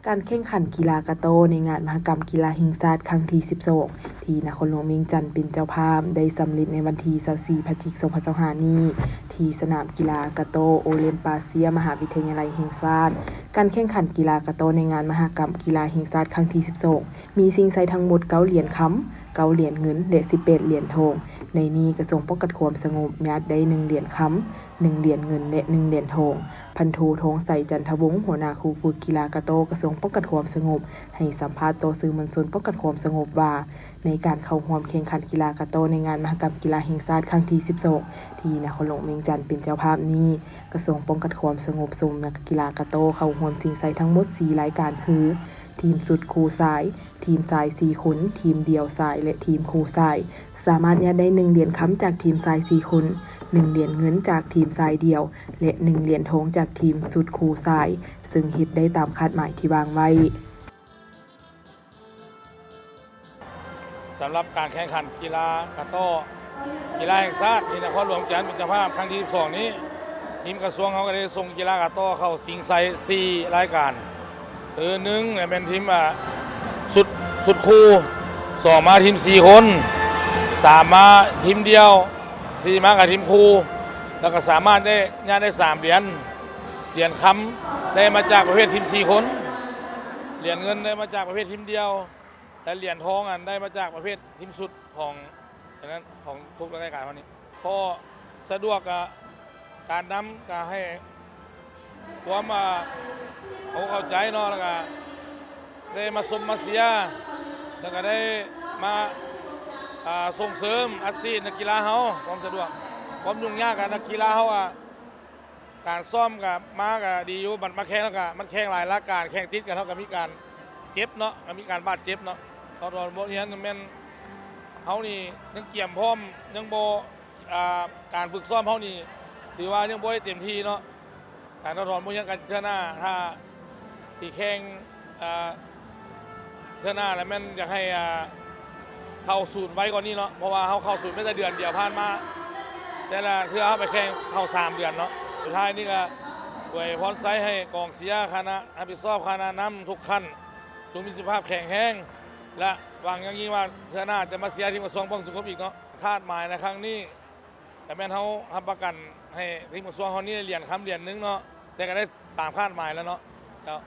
ການແຂ່ງຂັນກິລາກາໂຕ້ໃນງານມະຫະກຳກິລາແຫ່ງຊາດຄັ້ງທີສິບສອງ ທີ່ນະຄອນຫຼວງວຽງຈັນເປັນເຈົ້າພາບ ໄດ້ສຳເລັດໃນວັນທີຊາວສີ່ ພະຈິກ ສອງພັນຊາວຫ້ານີ້ ທີ່ສະໜາມກິລາກາໂຕ້ໂອລິມປາເຊຍ ມະຫາວິທະຍາໄລແຫ່ງຊາດ. ການແຂ່ງຂັນກິລາກາໂຕ້ໃນງານມະຫະກຳກິລາແຫ່ງຊາດຄັ້ງທີສິບສອງ ມີຊິງໄຊທັງໝົດເກົ້າຫຼຽນຄຳ, ເກົ້າຫຼຽນເງິນ ແລະ ສິບແປດຫຼຽນທອງ. ໃນນີ້ກະຊວງປ້ອງກັນຄວາມສະຫງົບຍາດໄດ້ໜຶ່ງຫຼຽນຄຳ, ໜຶ່ງຫຼຽນເງິນ ແລະ ໜຶ່ງຫຼຽນທອງ. ພັນໂທ ທອງໄຊ ຈັນທະວົງ ຫົວໜ້າຄູຝຶກກິລາກາໂຕ້ກະຊວງປ້ອງກັນຄວາມສະຫງົບ ໃຫ້ສຳພາດຕໍ່ສື່ມວນຊົນປ້ອງກັນຄວາມສະຫງົບວ່າ ໃນການເຂົ້າຮ່ວມແຂ່ງຂັນກິລາກາໂຕ້ໃນງານມະຫະກຳກິລາແຫ່ງຊາດຄັ້ງທີສິບສອງ ທີ່ນະຄອນຫຼວງວຽງຈັນເປັນເຈົ້າພາບນີ້, ກະຊວງປ້ອງກັນຄວາມສະຫງົບສົ່ງນັກກິລາກາໂຕ້ເຂົ້າຮ່ວມຊິງໄຊທັງໝົດສີ່ລາຍການຄື ທີມຊຸດຄູ່ຊາຍ, ທີມຊາຍສີ່ຄົນ, ທີມດ່ຽວຊາຍ ແລະ ທີມຄູ່ຊາຍ. ສາມາດຍາດໄດ້ໜຶ່ງຫຼຽນຄຳຈາກທີມຊາຍສີ່ຄົນ, ໜຶ່ງຫຼຽນເງິນຈາກທີມຊາຍດ່ຽວ ແລະ ໜຶ່ງຫຼຽນທອງຈາກທີມຊຸດຄູ່ຊາຍ, ເຊິ່ງເຮັດໄດ້ຕາມຄາດໝາຍທີ່ວາງໄວ້. ສຳລັບການແຂ່ງຂັນກິລາກາໂຕ້ ກິລາແຫ່ງຊາດທີ່ນະຄອນຫຼວງວຽງຈັນເປັນເຈົ້າພາບຄັ້ງທີສິບສອງນີ້, ທີມກະຊວງເຮົາກະໄດ້ສົ່ງກິລາກາໂຕ້ເຂົ້າຊິງໄຊສີ່ລາຍການ. ຄືໜຶ່ງແມ່ນທີມ ອາ ຊຸດ ຊຸດຄູ່, ສອງມາທີມສີ່ຄົນ, ສາມມາທີມດ່ຽວ, ສີ່ມາກະທີມຄູ່, ແລ້ວກະສາມາດໄດ້ ຍາດໄດ້ສາມຫຼຽນ. ຫຼຽນຄຳໄດ້ມາຈາກປະເພດທີມສີ່ຄົນ, ຫຼຽນເງິນໄດ້ມາຈາກປະເພດທີມດ່ຽວ ແລະ ຫຼຽນທອງຫັ້ນໄດ້ມາຈາກປະເພດທີມຊຸດຂອງ ອັນນັ້ນ ຂອງທຸກລາຍການເຮົານີ້. ເພາະສະດວກ ກະ ການນຳກະໃຫ້ຄວາມ ອາ ເຂົ້າໃຈເນາະ, ແລ້ວກະໄດ້ມາຊົມມາເຊຍ, ແລ້ວກະໄດ້ມາ ອາ ສົ່ງເສີມອັດສີດນັກກິລາເຮົາ. ຄວາມສະດວກ ຄວາມຫຍຸ້ງຍາກ ກະນັກກິລາເຮົາ ອາ ການຊ້ອມກະມາກະດີຢູ່, ບັດມາແຂ່ງແລ້ວກະ ມັນແຂ່ງຫຼາຍລາຍການ ແຂ່ງຕິດກັນ ເຮົາກະມີການເຈັບເນາະ, ກະມີການບາດເຈັບເນາະ. ຕອນ ຕອນບົດຮຽນແມ່ນເຮົານີ້ຍັງກຽມພ້ອມ ຍັງບໍ່ ອາ ການຝຶກຊ້ອມເຮົານີ້ຖືວ່າຍັງບໍ່ໄດ້ເຕັມທີ່ເນາະ. ການຖອດຖອນບົດຮຽນກັນເທື່ອໜ້າ ຖ້າຊິແຂ່ງ ອາ ເທື່ອໜ້າລະແມ່ນຢາກໃຫ້ ອາ ເຂົ້າສູນໄວກວ່ານີ້ເນາະ, ເພາະວ່າເຮົາເຂົ້າສູນແມ່ນແຕ່ເດືອນດຽວຜ່ານມາ, ແຕ່ລະເທື່ອເຮົາໄປແຂ່ງເຂົ້າສາມເດືອນເນາະ. ສຸດທ້າຍນີ້ກະອວຍພອນໄຊໃຫ້ກອງເຊຍ, ຄະນະຮັບຜິດຊອບ, ຄະນະນຳທຸກຂັ້ນ ຈົ່ງມີສຸຂະພາບແຂງແຮງ ແລະ ຫວັງຢ່າງຍິ່ງວ່າເທື່ອໜ້າຈະມາເຊຍທີມກະຊວງປ້ອງກັນສັງຄົມອີກເນາະ. ຄາດໝາຍໃນຄັ້ງນີ້ ກະແມ່ນເຮົາຮັບປະກັນໃຫ້ທີມກະຊວງເຮົານີ້ຫຼຽນຄຳຫຼຽນໜຶ່ງເນາະ, ແຕ່ກະໄດ້ຕາມຄາດໝາຍແລ້ວເນາະ ເຈົ້າ.